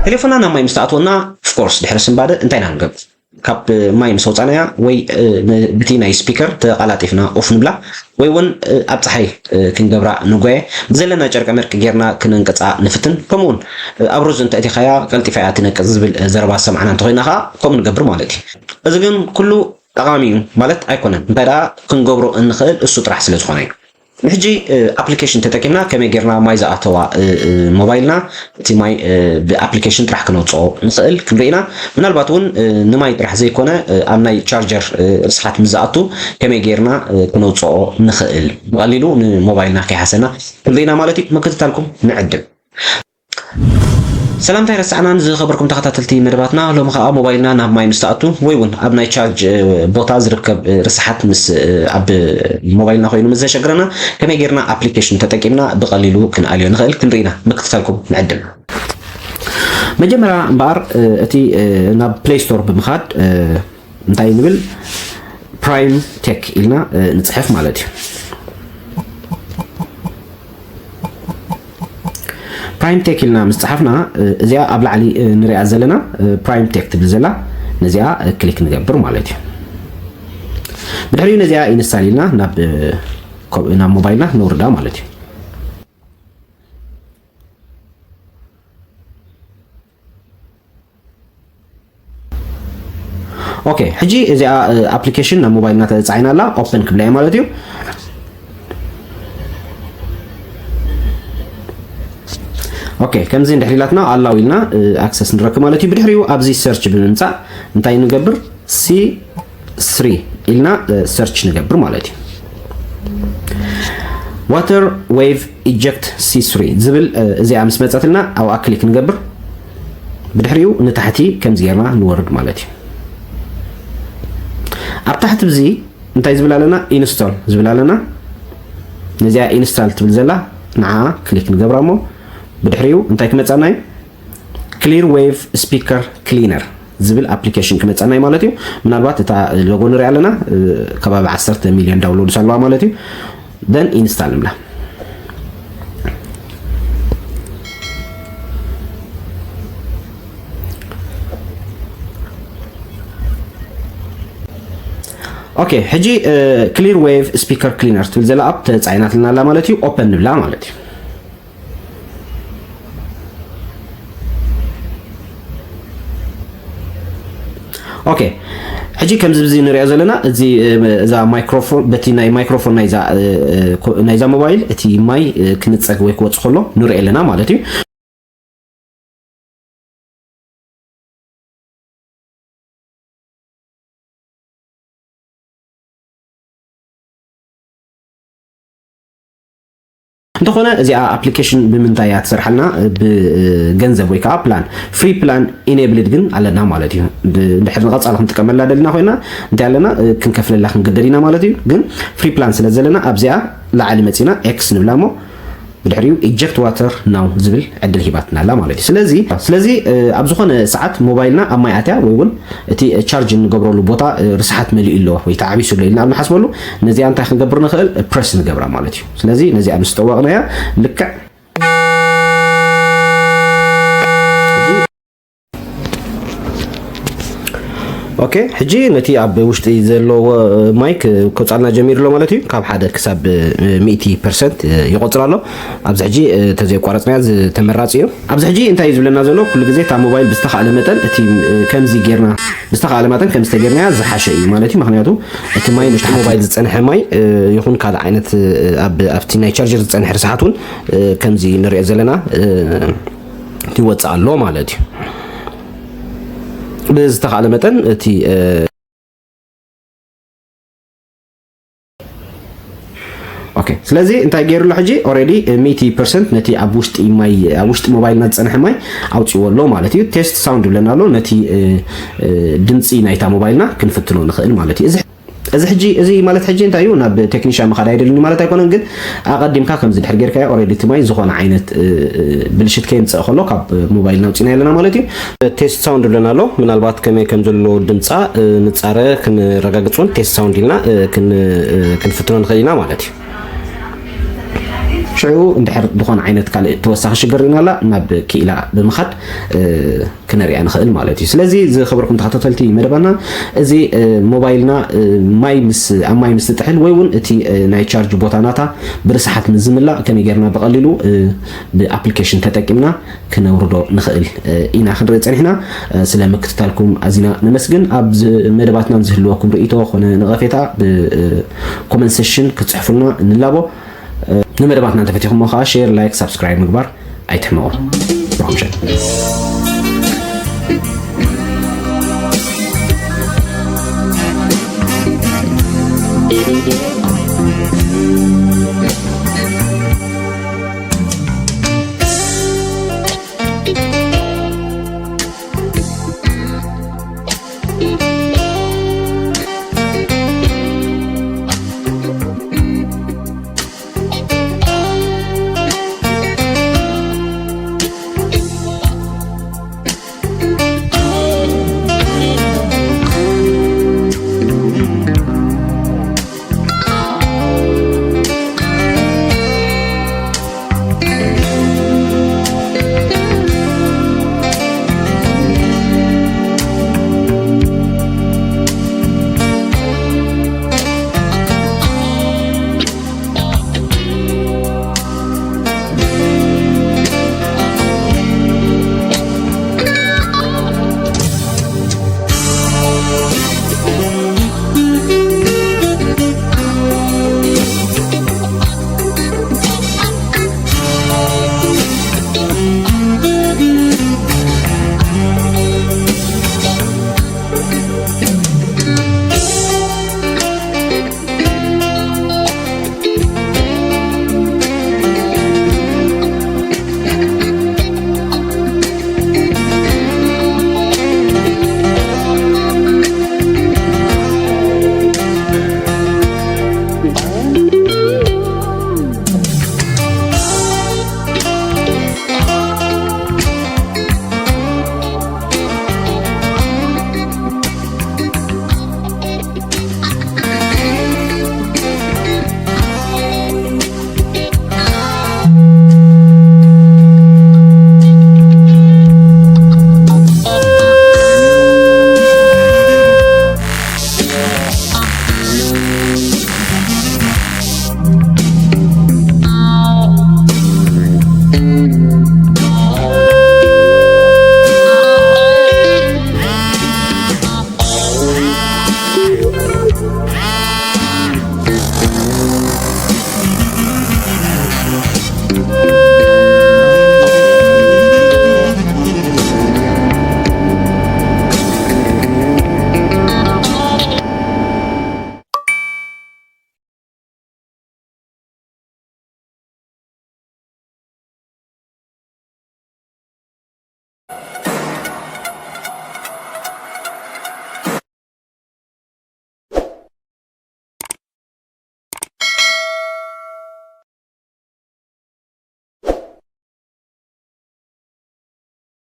ቴሌፎና ናብ ማይ ምስ ተኣትወና፣ ኦፍኮርስ ድሕሪ ስንባደ እንታይ ኢና ንገብር? ካብ ማይ ምስ ኣውፃናያ ወይ ብቲ ናይ ስፒከር ተቓላጢፍና ኦፍ ንብላ፣ ወይ እውን ኣብ ፀሓይ ክንገብራ ንጎየ። ብዘለና ጨርቂ መርቂ ጌርና ክነንቅፃ ንፍትን። ከምኡውን ኣብ ሩዝ እንተእቲኻያ ቀልጢፋ እያ ትነቅፅ ዝብል ዘረባ ዝሰማዕና እንተኮይና ከዓ ከምኡ ንገብር ማለት እዩ። እዚ ግን ኩሉ ጠቓሚ እዩ ማለት ኣይኮነን፣ እንታይ ደኣ ክንገብሮ እንኽእል እሱ ጥራሕ ስለ ዝኾነ እዩ። ንሕጂ ኣፕሊኬሽን ተጠቂምና ከመይ ጌርና ማይ ዝኣተዋ ሞባይልና እቲ ማይ ብኣፕሊኬሽን ጥራሕ ክነውፅኦ ንኽእል ክንርኢ ኢና። ምናልባት እውን ንማይ ጥራሕ ዘይኮነ ኣብ ናይ ቻርጀር ርስሓት ምስ ዝኣቱ ከመይ ጌርና ክነውፅኦ ንኽእል፣ ብቐሊሉ ንሞባይልና ከይሓሰና ክንርኢ ኢና ማለት እዩ። ምክትታልኩም ንዕድም። ሰላምታ ኣይረሳዕናን ዝኸበርኩም ተኸታተልቲ መደባትና። ሎሚ ኸኣ ሞባይልና ናብ ማይ ምስ ተኣቱ ወይ እውን ኣብ ናይ ቻርጅ ቦታ ዝርከብ ርስሓት ምስ ኣብ ሞባይልና ኮይኑ ምስ ዘሸግረና ከመይ ጌርና ኣፕሊኬሽን ተጠቂምና ብቐሊሉ ክንኣልዮ ንኽእል ክንርኢና ምክትታልኩም ንዕድም። መጀመርያ እምበኣር እቲ ናብ ፕሌይ ስቶር ብምኻድ እንታይ ንብል? ፕራይም ቴክ ኢልና ንጽሕፍ ማለት እዩ። ፕራይም ቴክ ኢልና ምስ ጸሓፍና እዚኣ ኣብ ላዕሊ ንሪኣ ዘለና ፕራይም ቴክ ትብል ዘላ ነዚኣ ክሊክ ንገብር ማለት እዩ። ብድሕሪኡ ነዚኣ ኢንስታል ኢልና ናብ ሞባይልና ነውርዳ ማለት እዩ። ኦኬ፣ ሕጂ እዚኣ ኣፕሊኬሽን ናብ ሞባይልና ተጻዒና ኣላ፣ ኦፕን ክብላ እየ ማለት እዩ። ኦኬ፣ ከምዚ እንድሕር ኢላትና ኣላው ኢልና ኣክሰስ ንረክብ ማለት እዩ። ብድሕሪኡ ኣብዚ ሰርች ብምምጻእ እንታይ ንገብር? ሲ ስሪ ኢልና ሰርች ንገብር ማለት እዩ። ዋተር ዌቭ ኢጀክት ሲ ስሪ ዝብል እዚኣ ምስ መጸትልና ኣብኣ ክሊክ ንገብር። ብድሕሪኡ ንታሕቲ ከምዚ ጌርና ንወርድ ማለት እዩ። ኣብ ታሕቲ ብዚ እንታይ ዝብል ኣለና? ኢንስቶል ዝብል ኣለና። ነዚኣ ኢንስታል ትብል ዘላ ንዓ ክሊክ ንገብራ እሞ ብድሕሪኡ እንታይ ክመጻና እዩ? ክሊር ዌቭ ስፒከር ክሊነር ዝብል ኣፕሊኬሽን ክመጸና እዩ ማለት እዩ። ምናልባት እታ ሎጎ ንሪኣ ኣለና ከባቢ ዓሰርተ ሚልዮን ዳውንሎድስ ኣለዋ ማለት እዩ። ደን ኢንስታል ንብላ። ኦኬ፣ ሕጂ ክሊር ዌቭ ስፒከር ክሊነር ትብል ዘላ ኣፕ ተጻዒናትልና ኣላ ማለት እዩ። ኦፐን ንብላ ማለት እዩ። ኦኬ፣ ሕጂ ከምዚ ብዚ ንሪኦ ዘለና እዚ እዛ ማይክሮፎን በቲ ናይ ማይክሮፎን ናይዛ ናይዛ ሞባይል እቲ ማይ ክንጸግ ወይ ክወጽእ ከሎ ንሪኦ ኣለና ማለት እዩ። እንተኾነ እዚኣ ኣፕሊኬሽን ብምንታይ እያ ትሰርሓልና? ብገንዘብ ወይ ከዓ ፕላን። ፍሪ ፕላን ኢኔብልድ ግን ኣለና ማለት እዩ። እንድሕር ንቐፃሊ ክንጥቀመላ ደልና ኮይና እንታይ ኣለና ክንከፍለላ ክንግደድ ኢና ማለት እዩ። ግን ፍሪ ፕላን ስለ ዘለና ኣብዚኣ ላዕሊ መፂና ኤክስ ንብላ እሞ ብድሕሪኡ ኢጀክት ዋተር ናው ዝብል ዕድል ሂባትና ኣላ ማለት እዩ። ስለዚ ስለዚ ኣብ ዝኾነ ሰዓት ሞባይልና ኣብ ማይ ኣትያ ወይ እውን እቲ ቻርጅ እንገብረሉ ቦታ ርስሓት መሊኡ ኣሎ ወይ ተዓቢሱ ኣሎ ኢልና ኣብ ንሓስበሉ ነዚኣ እንታይ ክንገብር ንኽእል? ፕረስ ንገብራ ማለት እዩ። ስለዚ ነዚኣ ምስ ጠወቕናያ ልክዕ ኦኬ፣ ሕጂ ነቲ ኣብ ውሽጢ ዘሎ ማይክ ክወጻልና ጀሚሩ ኣሎ ማለት እዩ። ካብ ሓደ ክሳብ ሚእቲ ፐርሰንት ይቆጽር ኣሎ። ኣብዚ ሕጂ ተዘይቋረጽናያ ተመራጺ እዩ። ኣብዚ ሕጂ እንታይ እዩ ዝብለና ዘሎ? ኩሉ ግዜ እታ ሞባይል ብዝተኻእለ መጠን እቲ ከምዚ ጌርና ብዝተኻእለ መጠን ከም ዝተጌርናያ ዝሓሸ እዩ ማለት እዩ። ምክንያቱ እቲ ማይ ንሽጢ ሞባይል ዝጸንሐ ማይ ይኹን ካልእ ዓይነት ኣብቲ ናይ ቻርጀር ዝጸንሐ ርስሓት እውን ከምዚ ንሪኦ ዘለና ይወፅእ ኣሎ ማለት እዩ። ብዝተኻእለ መጠን እቲ ኦኬ፣ ስለዚ እንታይ ገይሩ ኣሎ ሕጂ? ኦልሬዲ ሚእቲ ፐርሰንት ነቲ ኣብ ውሽጢ ማይ ኣብ ውሽጢ ሞባይልና ዝፀንሐ ማይ ኣውፅዎ ኣሎ ማለት እዩ። ቴስት ሳውንድ ይብለና ኣሎ። ነቲ ድምፂ ናይታ ሞባይልና ክንፍትኖ ንኽእል ማለት እዩ። እዚ እዚ ሕጂ እዚ ማለት ሕጂ እንታይ እዩ? ናብ ቴክኒሻን ምኻድ ኣይደልን ማለት ኣይኮነን፣ ግን ኣቐዲምካ ከምዚ ድሕር ጌርካዮ ኦልሬዲ እቲ ማይ ዝኾነ ዓይነት ብልሽት ከየምፅእ ከሎ ካብ ሞባይልና ኣውፂና ኣለና ማለት እዩ። ቴስት ሳውንድ ብለና ኣሎ። ምናልባት ከመይ ከም ዘሎ ድምፃ ንፃረ ክንረጋግፅ እውን ቴስት ሳውንድ ኢልና ክንፍትኖ ንኽእል ኢና ማለት እዩ። ሽዑ እንድሕር ዝኾነ ዓይነት ካልእ ተወሳኺ ሽግር ርኢናላ ናብ ክኢላ ብምኻድ ክነሪኣ ንኽእል ማለት እዩ። ስለዚ ዝኸበርኩም ተኸታተልቲ መደባና፣ እዚ ሞባይልና ማይ ምስ ኣብ ማይ ምስ ትጥሕል ወይ እውን እቲ ናይ ቻርጅ ቦታ ናታ ብርስሓት ምስ ዝምላእ ከመይ ጌርና ብቐሊሉ ብኣፕሊኬሽን ተጠቂምና ክነውርዶ ንኽእል ኢና ክንርኢ ጸኒሕና። ስለ ምክትታልኩም ኣዚና ነመስግን። ኣብ መደባትና ዝህልወኩም ርእይቶ ኮነ ነቐፌታ ብኮመንት ሴሽን ክትጽሕፉልና ንላቦ። ንመደባትና እንተፈቲኹሞ ከዓ ሼር፣ ላይክ፣ ሳብስክራይብ ምግባር ኣይትሕመቑ። ሮምሸን